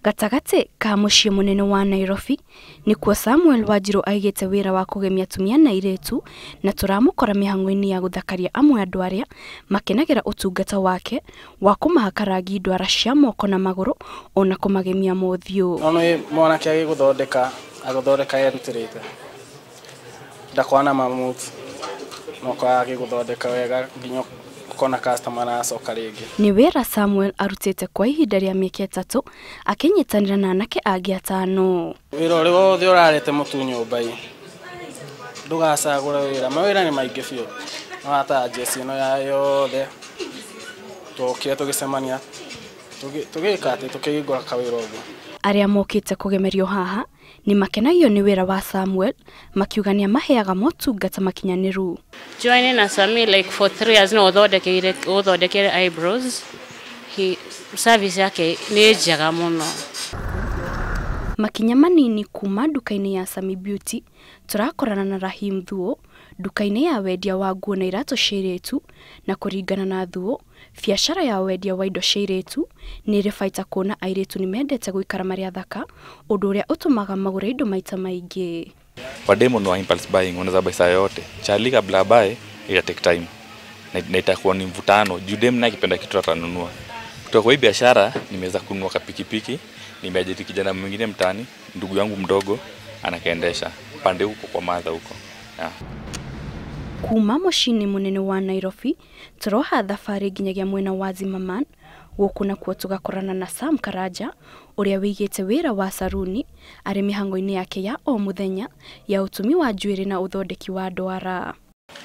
Gatagatĩ ka mũciĩ mũnene wa Nairobi nĩkuo Samuel Wanjiru aigĩte wĩra wa kũgemia atumia na airĩtu, na tũramũkora mĩhang'o-inĩ ya gũthakaria amwe andũ arĩa makenagĩra ũtungata wake wa kũmahaka rangi ndwara cia moko na magũrũ ona kũmagemia mothiũ. No nĩ mwanake agĩgũthondeka agũthondeka erutĩrĩte ndakwana mamuth no agĩgũthondeka wega nginya kona customer aracoka rĩngĩ. Nĩ wĩra Samuel arutĩte kwa ihinda rĩa mĩaka 3 akĩnyitanĩra na anake angĩ 5. Wĩra ũrĩa wothe ũrarete mũtu nyũmba ĩ ndũgacagũre wĩra, mawĩra nĩ maingĩ biũ. No ata jesi ĩno ya yothe tũkire tũgĩcemania tũgĩka atĩ tũkĩhingũra kawĩra ũguo. Arĩa mokĩte kũgemerio haha nĩ makenagio nĩ wĩra wa Samuel, makiuga nĩ amaheaga motungata makinyanĩru. Joining na Sami like for 3 years no ũthondekire eyebrows. He service yake nĩ njega mũno. Makinya manini kuma nduka-inĩ ya Sami Beauty tũrakorana na Rahim Thuo nduka-inĩ ya wendia wa nguo na iratũ cia airĩtu, na kũringana na Thuo biacara ya wendia wa indo cia airĩtu nĩ ĩrĩ baita kuona airĩtu nĩ mendete gũikara marĩ athaka, ũndũ ũrĩa ũtũmaga magũre indo maita maingĩ. Kwa demo no impulse buying, unaweza buy saa yote. Chali kabla buy ita take time na itakuwa ni mvutano juu dem naye akipenda kitu atanunua. Kutoka kwa hii biashara nimeweza kununua kapikipiki, nimeajiri kijana mwingine mtaani, ndugu yangu mdogo anakaendesha pande huko kwa madha huko. Yeah. Kuma mũciĩ-inĩ mũnene wa Nairobi tũroha thabarĩ nginyagia mwena wa Zimmerman, gũkũ nakuo tũgakorana na Sam Karanja ũrĩa wĩigĩte wĩra wa saruni arĩ mĩhang'o-inĩ yake ya o mũthenya ya ũtumi wa njuĩrĩ na ũthondeki wa ndwara.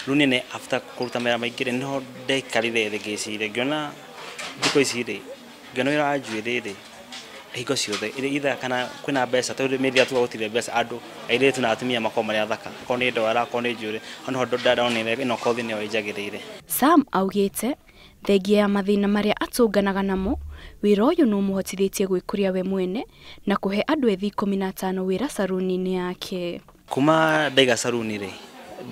Rĩu nene after kũruta mawĩra maingĩ rĩ, nĩho ndaikarire thĩ ngĩciria ngĩona thikũ ici rĩ, ngĩona wĩra wa njuĩrĩ rĩ hingo ciothe either kana kwĩna mbeca tondũ mĩthia tuga gũtirĩ mbeca, andũ airĩtu na atumia makoragwo marĩ athaka, akorwo nĩ ndwara akorwo nĩ njuĩrĩ, hau nĩho ndonire ĩno kothi nĩyo ĩnjagĩrĩire. Sam augĩte thengia ya mathĩna marĩa atũnganaga namo, wĩra ũyũ nĩ ũmũhotithĩtie gwĩkũria we mwene na kũhe andũ ethĩ 15 wĩra saruni-inĩ yake. Kuma ndaiga saruni rĩ,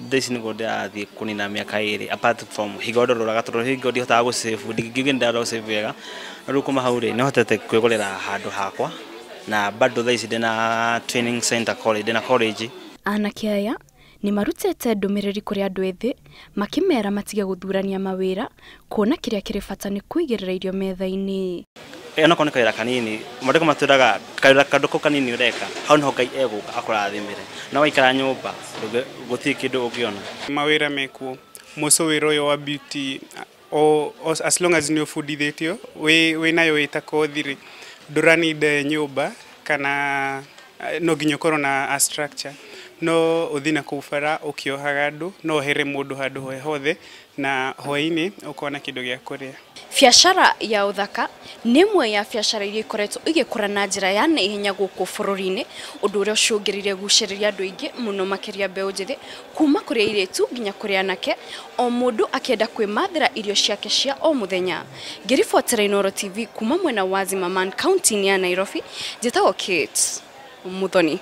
thaa ici nĩguo ndĩrathiĩ kũnina mĩaka 2 apart from hingo ndorũraga tondũ hingo ndihotaga gũsave, ndingiuga nĩ ndĩrarora wega. Rĩu kuma hau rĩ, nĩhotete kwĩgũrĩra handũ hakwa na bado thaa ici ndĩna training center college, ndĩna college. Anake aya nĩ marutĩte ndũmĩrĩri kũrĩ andũ ethĩ makĩmera matige gũthurania mawĩra kuona kĩrĩa kĩrĩ bata nĩ kũigĩrĩra irio metha-inĩ. Onokorwo nĩ kawĩra kanini, maandĩko matwĩraga kawĩra kandũ kau kanini ũreka hau nĩho Ngai egũka akũrathimĩre, no waikara nyũmba gũtirĩ kĩndũ ũngĩona. Mawĩra mekuo mũco wĩra ũyũ wa beauty as long as nĩ ũbundithĩtio wĩnayo wĩta kothi rĩ, ndũraninde nyũmba kana no nginya ũkorwo na a structure, no ũthiĩ na kũu bara ũkĩohaga andũ, no ũhere mũndũ handũ he hothe na hwaĩ-inĩ ũkona kĩndũ gĩa kũrĩa. Biacara ya ũthaka nĩ ĩmwe ya biacara iria ikoretwo igĩkũra na njĩra ya naihenya gũkũ bũrũri-inĩ, ũndũ ũrĩa ũcũngĩrĩirie gucĩrĩria andũ aingĩ mũno makĩria mbeũ njĩthĩ, kuma kũrĩ airĩtu nginya kũrĩ anake, o mũndũ akĩenda kwĩmathĩra irio ciake cia o mũthenya. Ngĩribotera Inooro TV kuma mwena wa Zimmerman kaunti-inĩ ya Nairobi, njĩtagwo Kate Muthoni.